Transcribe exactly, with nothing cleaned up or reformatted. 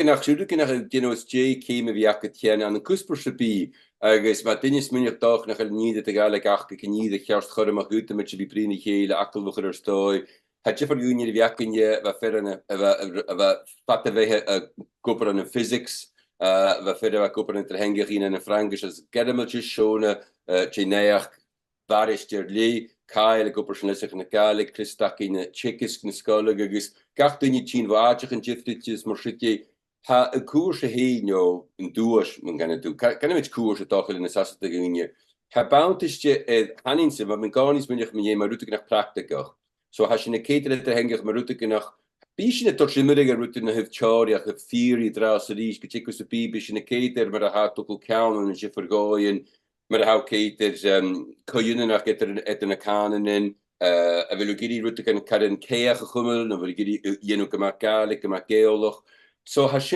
Ach 's e rudeigin a tha, you know, 's e ceum a bh' agad fhèin ann an cuspair sam bith, agus ma tha duine a' smaoineachadh dòcha nach eil an ìre de Ghàidhlig aca, gun ìre cheart cho math a tha iad a' bruidhinn ri chèile, agallamh a chur air dòigh. Tha diofar dhaoine air a bhith againne, bha fear ann a, a bha, a bha fada bheatha ag obair ann am physics, uh, bha fear a bha ag obair ann an eadar-theangachadh ann am Fraingis, agus Gearmailtis, Seòna, uh, dè naidheachd, Baraistear Lee, Cathal ag obair san leasachadh na Gàidhlig, Crìosd againn a' teagasg na sgoile, agus gach duine a' tighinn bho àiteachan diofraichte is mar sin de, tha an cùrsa fhèin, no an duais, mar a chanadh tu, ca-, canaidh mi cùrsa, dòcha, leis na seasann daoine. Tha bantaiste air, chanainn-sa, ma bhios mi an-còmhnaidh a' smaoineachadh mu dheidhinn mar rudeigin practaigeach. So tha sinn a' coimhead air eadar-theangachadh mar rudeigin, bidh sinn a' toirt iomradh air rudan a thaobh theòiridh, a thaobh theory an-dràsta 's a-rithist, gu teagamh sam bith, bidh sinn a' coimhead air mar a tha togail ceann ann an diofar dhòighean, mar a tha coimhead air, um, co-ionannachd eadar, eadar na cànanan, uh, a bheil thu ag iarraidh rudeigin caran ceudach a chumail, no a bheil thu ag iarraidh, uh, dhèanamh gu math Gàidhlig, gu math Gàidhealach. So tha sin